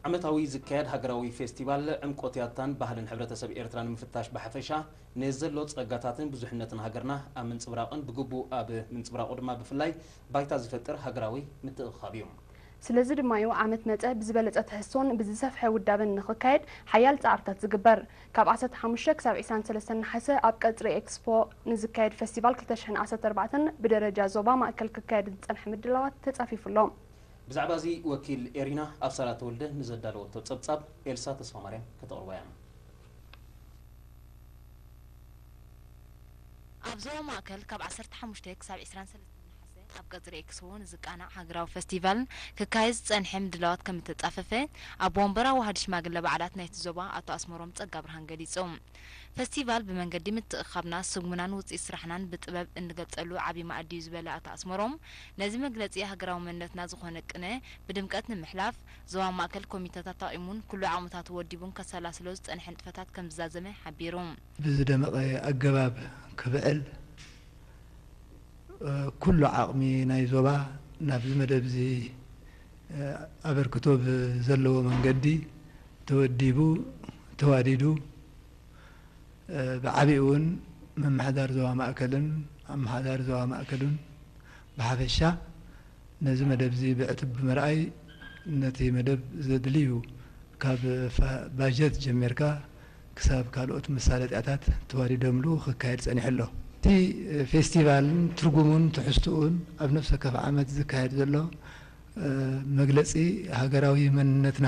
ዓመታዊ ዝካየድ ሃገራዊ ፌስቲቫል ዕምቆት ያታን ባህልን ሕብረተሰብ ኤርትራ ንምፍታሽ ብሓፈሻ፣ ንዘሎ ጸጋታትን ብዙሕነትን ሃገርና ኣብ ምንጽብራቕን ብግቡእ ኣብ ምንጽብራቑ ድማ ብፍላይ ባይታ ዝፈጥር ሃገራዊ ምትእኽኻብ እዩ። ስለዚ ድማ እዩ ዓመት መጸ ብዝበለጸ ትሕዝቶን ብዝሰፍሐ ውዳበን ንኽካየድ ሓያል ጻዕርታት ዝግበር። ካብ ዓሰርተ ሓሙሽተ ክሳብ ዕስራን ሰለስተን ነሓሰ ኣብ ቀጽሪ ኤክስፖ ንዝካየድ ፌስቲቫል ክልተ ሽሕን ዓሰርተ ኣርባዕተን ብደረጃ ዞባ ማእከል ክካየድ ዝጸንሐ ምድላዋት ተጻፊፉ ኣሎ። ብዛዕባ እዚ ወኪል ኤሪና ኣብሳላ ተወልደ ንዘዳለወቶ ጸብጻብ ኤልሳ ተስፋማርያም ከተቕርቦ እያ። ኣብ ዞባ ማእከል ካብ ዓሰርተ ሓሙሽተ ክሳብ ዕስራን ሰለስተን ነሓሰ ኣብ ቀጽሪ ኤክስፖ ንዝቃናዕ ሃገራዊ ፈስቲቫል ክካየድ ዝጸንሐ ምድላዋት ከም እተጻፈፈ ኣብ ወንበር ኣዋሃዲ ሽማግለ በዓላት ናይቲ ዞባ ኣቶ ኣስመሮም ጸጋብርሃን ገሊጹ። ፈስቲቫል ብመንገዲ ምትእኽኻብና፣ ስጉምናን ውጽኢት ስራሕናን ብጥበብ እንገልጸሉ ዓቢ መኣዲ እዩ ዝበለ ኣቶ ኣስመሮም፣ ነዚ መግለጺ ሃገራዊ መንነትና ዝኾነ ቅነ ብድምቀት ንምሕላፍ ዞባ ማእከል ኮሚተታት ኣቋቒሙን ኩሉ ዓቕምታቱ ወዲቡን ከሰላስሎ ዝጸንሐ ንጥፈታት ከም ዝዛዘመ ሓቢሩ። ብዝደመቐ ኣገባብ ክብዕል፣ እ፣ ኩሉ ዓቕሚ ናይ ዞባ ናብዚ መደብ እዚ፣ እ፣ ኣበርክቶ ብዘለዎ መንገዲ ተወዲቡ፣ ተዋዲዱ፣ እ፣ ብዓቢኡ እውን ምምሕዳር ዞባ ማእከልን ኣመሓዳሪ ዞባ ማእከልን ብሓፈሻ ነዚ መደብ እዚ ብዕቱብ ብምርኣይ ነቲ መደብ ዘድልዩ ካብ ፋ-፣ ባጀት ጀሚርካ ክሳብ ካልኦት መሳለጥያታት ተዋዲዶምሉ ክካየድ ጸኒሑ ኣሎ። እቲ ፌስቲቫልን ትርጉሙን ትሕዝትኡን ኣብ ነፍሲ ወከፍ ዓመት ዝካየድ ዘሎ፣ እ፣ መግለጺ ሃገራዊ መንነትና፣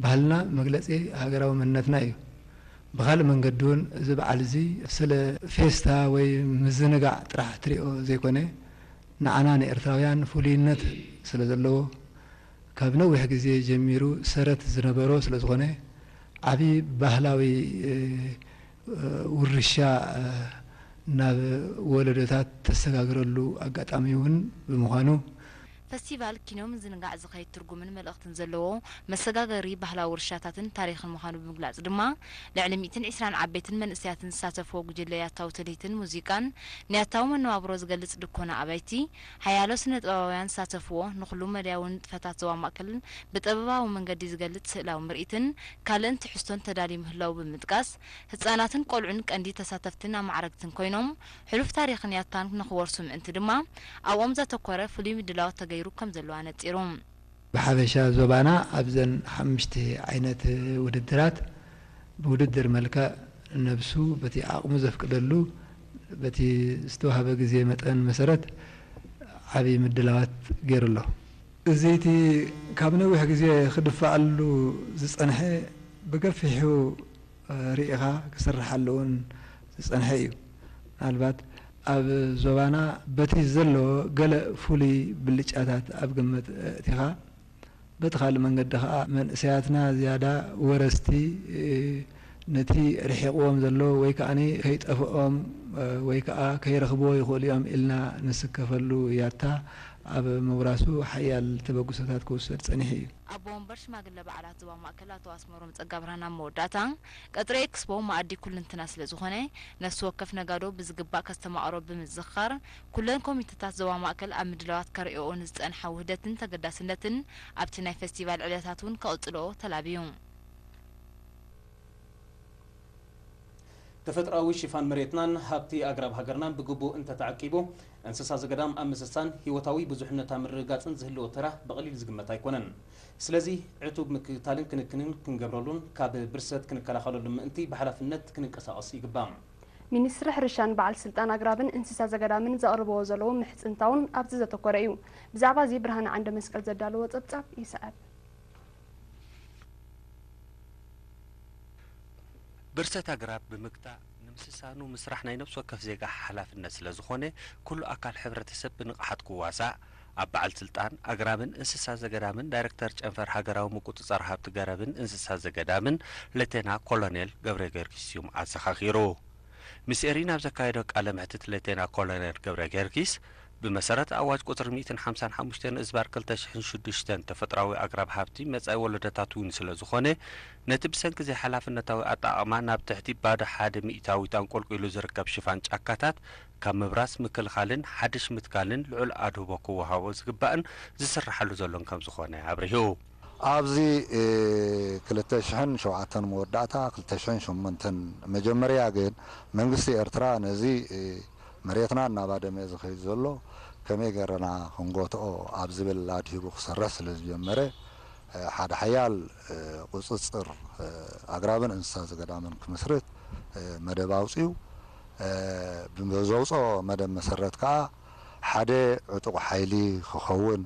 ባህልና መግለጺ ሃገራዊ መንነትና እዩ። ብኻልእ መንገዲ እውን እዚ በዓል እዚ ስለ ፌስታ ወይ ምዝንጋዕ ጥራሕ ትሪኦ ዘይኮነ፣ ንዓና ንኤርትራውያን ፍሉይነት ስለ ዘለዎ፣ ካብ ነዊሕ ግዜ ጀሚሩ ሰረት ዝነበሮ ስለ ዝኾነ፣ ዓቢ ባህላዊ፣ እ፣ እ፣ ውርሻ፣ እ፣ ናብ ወለዶታት ተሰጋግረሉ ኣጋጣሚ እውን ብምዃኑ፣ ፈስቲቫል ኪኖ ምዝንጋዕ ዝኸይድ ትርጉምን መልእኽትን ዘለዎ መሰጋገሪ ባህላዊ ውርሻታትን ታሪኽን ምዃኑ ብምግላጽ ድማ፣ ልዕሊ ሚእትን ዕስራን ዓበይትን መንእሰያትን ዝሳተፍዎ ጉጅለ ያታዊ ትልሂትን ሙዚቃን ንያታዊ መነባብሮ ዝገልጽ ድኮና ኣባይቲ፣ ሓያሎ ስነ-ጥበባውያን ዝሳተፍዎ፣ ንኹሉ መዳያዊ ንጥፈታት ዞባ ማእከል ብጥበባዊ መንገዲ ዝገልጽ ስእላዊ ምርኢትን ካልእን ትሕዝቶን ተዳልዩ ምህላዉ ብምጥቃስ፣ ህጻናትን ቆልዑን ቀንዲ ተሳተፍትን ኣማዕረግትን ኮይኖም፣ ሕሉፍ ታሪኽን ያታን ንኽወርሱ ምእንቲ ድማ፣ ኣብኦም ዘተኮረ ፍሉይ ምድላዋት ተገይሩ ከም ዘሎ ኣነጺሩ። ብሓፈሻ ዞባና ኣብዘን ሓሙሽተ ዓይነት ውድድራት ብውድድር መልክዕ ነብሱ በቲ ዓቕሙ ዘፍቅደሉ በቲ ዝተዋህበ ግዜ መጠን መሰረት ዓቢ ምድላዋት ገይሩ ኣሎ። እዚ እቲ ካብ ነዊሕ ግዜ ክድፋኣሉ ዝጸንሐ ብገፊሑ ርኢኻ ክስርሓሉ እውን ዝጸንሐ እዩ። ምናልባት ኣብ ዞባና በቲ ዘሎ ገለ ፍሉይ ብልጫታት ኣብ ግምት ኣእቲኻ፣ በቲ ካልእ መንገዲ ኸኣ መንእሰያትና ዝያዳ ወረስቲ፣ ነቲ ርሒቕዎም ዘሎ ወይ ከኣ ከይጠፍኦም ወይ ከኣ ከይረኽብዎ ይኽእሉ እዮም ኢልና ንስከፈሉ ያታ ኣብ ምውራሱ ሓያል ተበግሶታት ክውሰድ ጸኒሑ እዩ። ኣቦ ወንበር ሽማግለ በዓላት ዞባ ማእከል ኣቶ ኣስመሮም ጸጋብርሃን ኣብ መወዳእታ፣ ቀጽሪ ኤክስፖ መኣዲ ኩልንትና ስለ ዝኾነ፣ ነፍሲ ወከፍ ነጋዶ ብዝግባእ ከስተማቕሮ ብምዝኽኻር፣ ኩለን ኮሚተታት ዞባ ማእከል ኣብ ምድላዋት ከርእየኦ ንዝጸንሓ ውህደትን ተገዳስነትን ኣብቲ ናይ ፈስቲቫል ዕለታት እውን ከቕጽልኦ ተላብዩ። ተፈጥሮኣዊ ሽፋን መሬትናን ሃብቲ ኣግራብ ሃገርናን ብግቡእ እንተተዓቂቡ፣ እንስሳ ዘገዳም ኣብ ምስሳን ህይወታዊ ብዙሕነት ኣብ ምርግጋጽን ዝህልዎ ተራ ብቐሊል ዝግመት ኣይኮነን። ስለዚ፣ ዕቱብ ምክትታልን ክንክንን ክንገብረሉን ካብ ብርሰት ክንከላኸለሉን ምእንቲ ብሓላፍነት ክንንቀሳቐስ ይግባእ። ሚኒስትሪ ሕርሻን በዓል ስልጣን ኣግራብን እንስሳ ዘገዳምን ዘቕርብዎ ዘለዉ ምሕጽንታውን ኣብዚ ዘተኮረ እዩ። ብዛዕባ እዚ ብርሃነ ዓንደ መስቀል ዘዳለዎ ጸብጻብ ይስዕብ። ብርሰት ኣግራብ ብምግታእ ንምስሳኑ ምስራሕ ናይ ነፍሲ ወከፍ ዜጋ ሓላፍነት ስለ ዝኾነ፣ ኩሉ ኣካል ሕብረተሰብ ብንቕሓት ክዋሳእ፣ ኣብ በዓል ስልጣን ኣግራብን እንስሳ ዘገዳምን ዳይረክተር ጨንፈር ሃገራዊ ምቁጽጻር ሃብቲ ገረብን እንስሳ ዘገዳምን ሌቴና ኮሎኔል ገብረ ጊዮርጊስ ስዩም ኣዘኻኺሩ። ምስ ኤሪና ኣብ ዘካየዶ ቃለ መሕትት ሌቴና ኮሎኔል ገብረ ጊዮርጊስ፣ ብመሰረት ኣዋጅ ቁጽሪ ሚእትን ሓምሳን ሓሙሽተን እዝባር ክልተ ሽሕን ሽዱሽተን ተፈጥሮኣዊ ኣግራብ ሃብቲ መጻኢ ወለዶታት እውን ስለ ዝኾነ፣ ነቲ ብሰንኪ ዘይሓላፍነታዊ ኣጠቓቕማ ናብ ትሕቲ ባዶ ሓደ ሚእታዊት ኣንቆልቂሉ ዝርከብ ሽፋን ጫካታት ካብ ምብራስ ምክልኻልን ሓድሽ ምትካልን ልዑል ኣድህቦ ክወሃቦ ዝግባእን ዝስርሓሉ ዘሎን ከም ዝኾነ ኣብሪሁ። ኣብዚ ክልተ ሽሕን ሸውዓተን መወዳእታ ክልተ ሽሕን ሸሞንተን መጀመርያ ግን መንግስቲ ኤርትራ ነዚ መሬትና እናባደመ ዝኸይድ ዘሎ ከመይ ገይርና ክንጎትኦ ኣብ ዝብል ኣድሂቡ ክሰርሕ ስለ ዝጀመረ ሓደ ሓያል ቁፅፅር ኣግራብን እንስሳ ዘገዳምን ክምስርት መደብ ኣውፅኡ። ብዘውፅኦ መደብ መሰረት ከዓ ሓደ ዕጡቕ ሓይሊ ክኸውን፣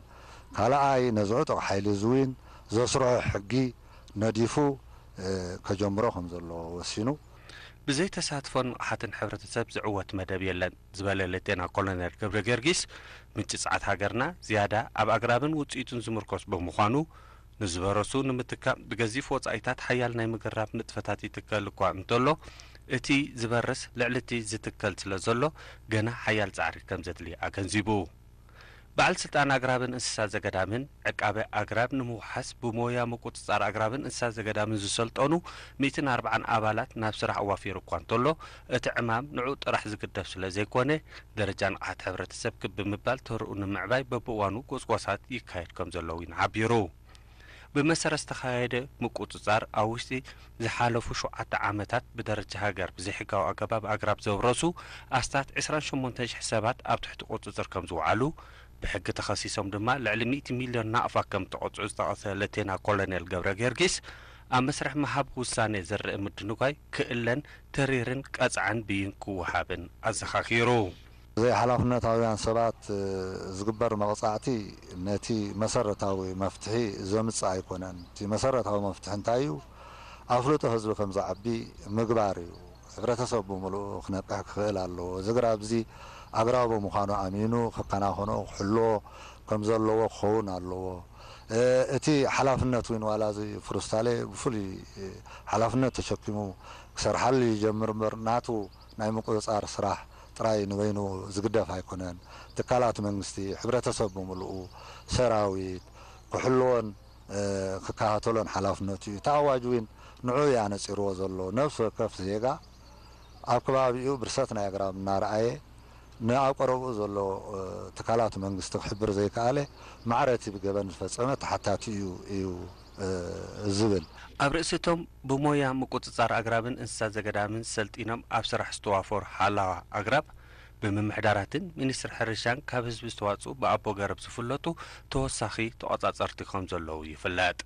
ካልኣይ ነዚ ዕጡቕ ሓይሊ እዚ እውን ዘስርሖ ሕጊ ነዲፉ ከጀምሮ ከም ዘለዎ ወሲኑ። ብዘይተሳትፎን ንቕሓትን ሕብረተሰብ ዝዕወት መደብ የለን ዝበለ ሌቴና ኮሎኔል ገብረ ጊዮርጊስ፣ ምጭ ጸዓት ሃገርና ዝያዳ ኣብ ኣግራብን ውጽኢቱን ዝምርኮስ ብምዃኑ፣ ንዝበረሱ ንምትካእ ብገዚፍ ወጻኢታት ሓያል ናይ ምግራብ ንጥፈታት ይትከል እኳ እንተሎ፣ እቲ ዝበርስ ልዕሊ እቲ ዝትከል ስለ ዘሎ ገና ሓያል ጻዕሪ ከም ዘድሊ ኣገንዚቡ። በዓል ስልጣን ኣግራብን እንስሳ ዘገዳምን ዕቃበ ኣግራብ ንምውሓስ ብሞያ ምቁጽጻር ኣግራብን እንስሳ ዘገዳምን ዝሰልጠኑ ሚእትን ኣርባዓን ኣባላት ናብ ስራሕ ኣዋፊሩ እኳ እንተሎ፣ እቲ ዕማም ንዑ ጥራሕ ዝግደፍ ስለ ዘይኮነ፣ ደረጃ ንቕሓት ሕብረተሰብ ክብ ብምባል ተርኡ ንምዕባይ በብእዋኑ ጎስጓሳት ይካየድ ከም ዘሎ እውን ሓቢሩ። ብመሰረት ዝተኻየደ ምቁጽጻር፣ ኣብ ውሽጢ ዝሓለፉ ሸውዓተ ዓመታት ብደረጃ ሃገር ብዘይሕጋዊ ኣገባብ ኣግራብ ዘብረሱ ኣስታት ዕስራን ሸሞንተን ሽሕ ሰባት ኣብ ትሕቲ ቁጽጽር ከም ዝወዓሉ፣ ብሕጊ ተኸሲሶም ድማ ልዕሊ ሚእቲ ሚልዮን ናቕፋ ከም እተቐጽዑ ዝጠቐሰ ሌቴና ኮሎኔል ገብረ ጊዮርጊስ፣ ኣብ መስርሕ ምሃብ ውሳኔ ዝረአ ምድንጓይ ክእለን ተሪርን ቀጽዓን ብይን ክወሃብን ኣዘኻኺሩ። ዘይሓላፍነታውያን ሰባት ዝግበር መቕጻዕቲ ነቲ መሰረታዊ መፍትሒ ዘምጽእ ኣይኮነን። እቲ መሰረታዊ መፍትሒ እንታይ እዩ? ኣፍልጦ ህዝቢ ከም ዝዓቢ ምግባር እዩ። ሕብረተሰብ ብምሉኡ ክነቅሕ ክኽእል ኣለዎ። እዚ ግራብ እዚ ኣግራቡ ምዃኑ ኣሚኑ ክከናኸኖ ክሕልዎ ከም ዘለዎ ክኸውን ኣለዎ። እቲ ሓላፍነት እውን ዋላ እዚ ፍሩስታሌ ብፍሉይ ሓላፍነት ተሸኪሙ ክሰርሓሉ ይጀምር እምበር ናቱ ናይ ምቁጽጻር ስራሕ ጥራይ ንበይኑ ዝግደፍ ኣይኮነን። ትካላት መንግስቲ፣ ሕብረተሰብ ብምልኡ፣ ሰራዊት ክሕልዎን ክከታተሎን ሓላፍነቱ እዩ። እቲ ኣዋጅ እውን ንዑ እዩ ኣነጺርዎ ዘሎ። ነፍሲ ወከፍ ዜጋ ኣብ ከባቢኡ ብርሰት ናይ ኣግራብ እናረኣየ ንኣብ ቀረብኡ ዘሎ ትካላት መንግስቲ ክሕብር ዘይከኣለ ማዕረ እቲ ብገበን ዝፈጸመ ተሓታቲ እዩ እዩ ዝብል። ኣብ ርእሲ እቶም ብሞያ ምቁጽጻር ኣግራብን እንስሳ ዘገዳምን ሰልጢኖም ኣብ ስራሕ ዝተዋፈሩ ሓላዋ ኣግራብ ብምምሕዳራትን ሚኒስትሪ ሕርሻን ካብ ህዝቢ ዝተዋጽኡ ብኣቦ ገረብ ዝፍለጡ ተወሳኺ ተቖጻጸርቲ ከም ዘለዉ ይፍለጥ።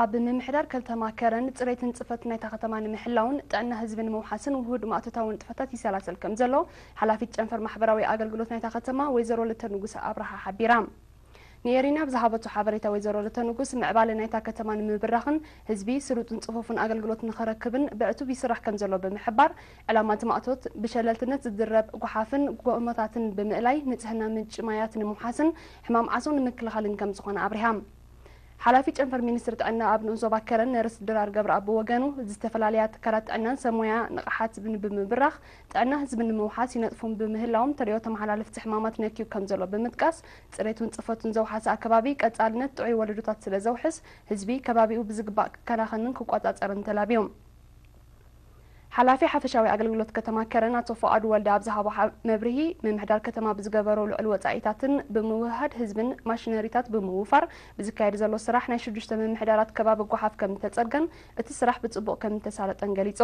ኣብ ምምሕዳር ከተማ ከረን ጽሬትን ጽፈትን ናይታ ከተማ ንምሕላውን ጥዕና ህዝቢ ንምውሓስን ውሁድ ማእቶታዊ ንጥፈታት ይሰላሰል ከም ዘሎ ሓላፊት ጨንፈር ማሕበራዊ ኣገልግሎት ናይታ ከተማ ወይዘሮ ልተ ንጉሰ ኣብርሃ ሓቢራ። ንኤሪና ብዝሃበቶ ሓበሬታ ወይዘሮ ልተ ንጉስ ምዕባለ ናይታ ከተማ ንምብራኽን ህዝቢ ስሉጥን ጽፉፍን ኣገልግሎት ንኸረክብን ብዕቱብ ይስራሕ ከም ዘሎ ብምሕባር ዕላማ እቲ ማእቶት ብሸለልትነት ዝድረብ ጓሓፍን ጎማታትን ብምእላይ ንጽህና ምንጪ ማያት ንምውሓስን ሕማም ዓሶ ንምክልኻልን ከም ዝኾነ ኣብሪሃ። ሓላፊ ጨንፈር ሚኒስትሪ ጥዕና ኣብ ንኡስ ዞባ ከረን ነርስ ድራር ገብረኣብ ብወገኑ፣ ዝተፈላለያ ትካላት ጥዕናን ሰብ ሞያ ንቕሓት ብምብራኽ ጥዕና ህዝቢ ንምውሓስ ይነጥፉ ብምህላዎም ተርእዮ ተመሓላለፍቲ ሕማማት ነክዩ ከም ዘሎ ብምጥቃስ፣ ጽሬቱን ጽፈቱን ዘውሓሰ ኣከባቢ ቀጻልነት ጥዑይ ወለዶታት ስለ ዘውሕስ፣ ህዝቢ ከባቢኡ ብዝግባእ ክከናኸንን ክቆጻጸርን ተላብዩ። ሓላፊ ሓፈሻዊ ኣገልግሎት ከተማ ከረን ኣቶ ፍቓዱ ወልደ ኣብ ዝሃቦ መብርሂ፣ ምምሕዳር ከተማ ብዝገበሮ ልዑል ወጻኢታትን ብምውህሃድ ህዝብን ማሽነሪታት ብምውፋር ብዝካየድ ዘሎ ስራሕ ናይ ሽዱሽተ ምምሕዳራት ከባቢ ጓሓፍ ከም እተጸርገን እቲ ስራሕ ብጽቡቕ ከም እተሳለጠን ገሊጹ።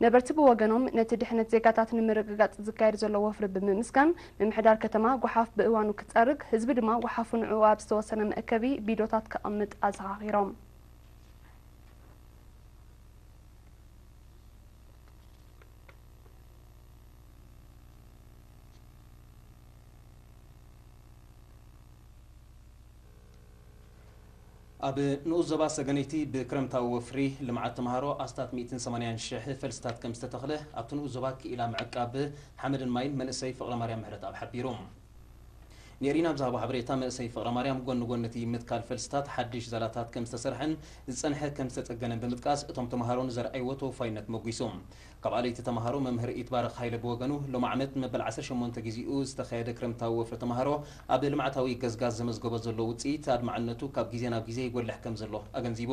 ነበርቲ ብወገኖም ነቲ ድሕነት ዜጋታት ንምርግጋጽ ዝካየድ ዘሎ ወፍሪ ብምምስጋን፣ ምምሕዳር ከተማ ጓሓፍ ብእዋኑ ክጸርግ፣ ህዝቢ ድማ ጓሓፉ ንዕኡ ኣብ ዝተወሰነ መእከቢ ቢዶታት ከቐምጥ ኣዘኻኺሮም። ኣብ ንኡስ ዞባ ሰገነይቲ ብክረምታዊ ወፍሪ ልምዓት ተምሃሮ ኣስታት ሚእትን ሰማንያን ሽሕ ፈልስታት ከም ዝተተኽለ ኣብቲ ንኡስ ዞባ ክኢላ ምዕቃብ ሓመድን ማይን መንእሰይ ፍቕረማርያም ምሕረትኣብ ሓቢሩ። ኔሪና ብዝሃቦ ሓበሬታ፣ መንእሰይ ፍቕረማርያም ጎኒ ጎኒ እቲ ምትካል ፈልስታት ሓድሽ ዛላታት ከም ዝተሰርሐን ዝጸንሐ ከም ዝተጸገነን ብምጥቃስ፣ እቶም ተምሃሮ ንዘርኣይዎ ተወፋይነት መጒሱ። ካብ ኣለይቲ ተምሃሮ መምህር ይትባረኽ ሃይለ ብወገኑ፣ ሎም ዓመት መበል ዓሰርተ ሸሞንተ ግዜኡ ዝተኻየደ ክረምታዊ ወፍሪ ተምሃሮ ኣብ ልምዓታዊ ገዝጋዝ ዘመዝገቦ ዘሎ ውጽኢት ኣድማዕነቱ ካብ ግዜ ናብ ግዜ ይጎልሕ ከም ዘሎ ኣገንዚቡ።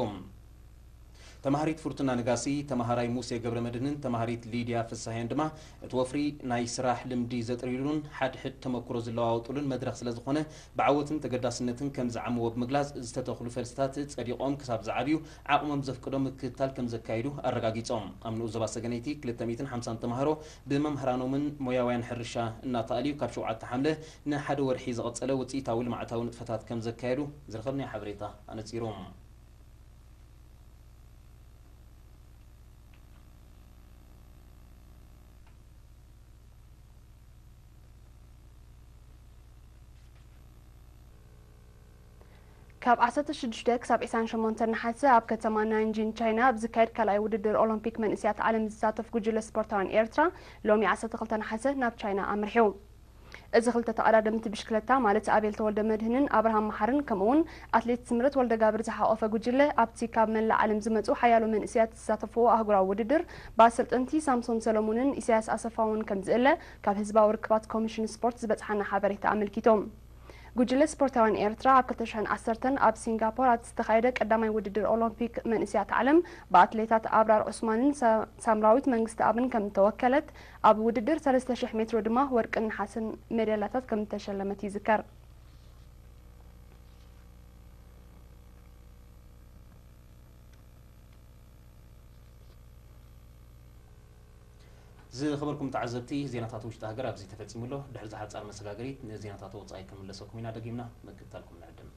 ተማሃሪት ፍርቱና ንጋሲ፣ ተማሃራይ ሙሴ ገብረ መድህንን ተማሃሪት ሊድያ ፍሳሄን ድማ እቲ ወፍሪ ናይ ስራሕ ልምዲ ዘጥርይሉን ሓድሕድ ተመክሮ ዝለዋወጡሉን መድረኽ ስለ ዝኾነ ብዓወትን ተገዳስነትን ከም ዝዓምዎ ብምግላጽ ዝተተኽሉ ፈልስታት ጸዲቖም ክሳብ ዝዓብዩ ዓቕሞም ዘፍቅዶ ምክትታል ከም ዘካይዱ ኣረጋጊጾም። ኣብ ንኡስ ዞባ ሰገነይቲ ክልተ ሚእትን ሓምሳን ተማሃሮ ብመምህራኖምን ሞያውያን ሕርሻ እናተኣልዩ ካብ ሸውዓተ ሓምለ ንሓደ ወርሒ ዝቐጸለ ውጽኢታዊ ልምዓታዊ ንጥፈታት ከም ዘካየዱ ዝረኸብናዮ ሓበሬታ ኣነጺሩ። ካብ ዓሰርተ ሽዱሽተ ክሳብ ዕስራን ሸሞንተን ነሓሰ ኣብ ከተማ ናንጂን ቻይና ኣብ ዝካየድ ካልኣይ ውድድር ኦሎምፒክ መንእሰያት ዓለም ዝሳተፍ ጉጅለ ስፖርታውያን ኤርትራ ሎሚ ዓሰርተ ክልተ ነሓሰ ናብ ቻይና ኣምሪሑ። እዚ ክልተ ተቐዳደምቲ ብሽክለታ ማለት ኣቤል ተወልደ መድህንን ኣብርሃም መሓርን ከምኡውን ኣትሌት ስምረት ወልደጋብር ዝሓቖፈ ጉጅለ ኣብቲ ካብ መላእ ዓለም ዝመጹ ሓያሎ መንእሰያት ዝሳተፍዎ ኣህጉራዊ ውድድር ብኣሰልጠንቲ ሳምሶን ሰለሙንን ኢሳያስ ኣሰፋውን ከም ዝእለ ካብ ህዝባዊ ርክባት ኮሚሽን ስፖርት ዝበጽሓና ሓበሬታ ኣመልኪቶም። ጉጅለ ስፖርታውያን ኤርትራ ኣብ ክልተ ሽሕን ዓሰርተን ኣብ ሲንጋፖር ኣብ ዝተኻየደ ቀዳማይ ውድድር ኦሎምፒክ መንእሰያት ዓለም ብኣትሌታት ኣብራር ዑስማንን ሳ- ሳምራዊት መንግስተኣብን ከም እተወከለት ኣብ ውድድር ሰለስተ ሽሕ ሜትሮ ድማ ወርቅን ነሓስን ሜዳልያታት ከም እተሸለመት ይዝከር። ዝኸበርኩም ተዓዘብቲ፣ ዜናታት ውሽጢ ሃገር ኣብዚ ተፈጺሙ ኣሎ። ድሕሪ ዝሓጻር መሰጋገሪት ንዜናታት ወጻኢ ክንምለሰኩም ኢና። ደጊምና ምክትታልኩም ንዕድም።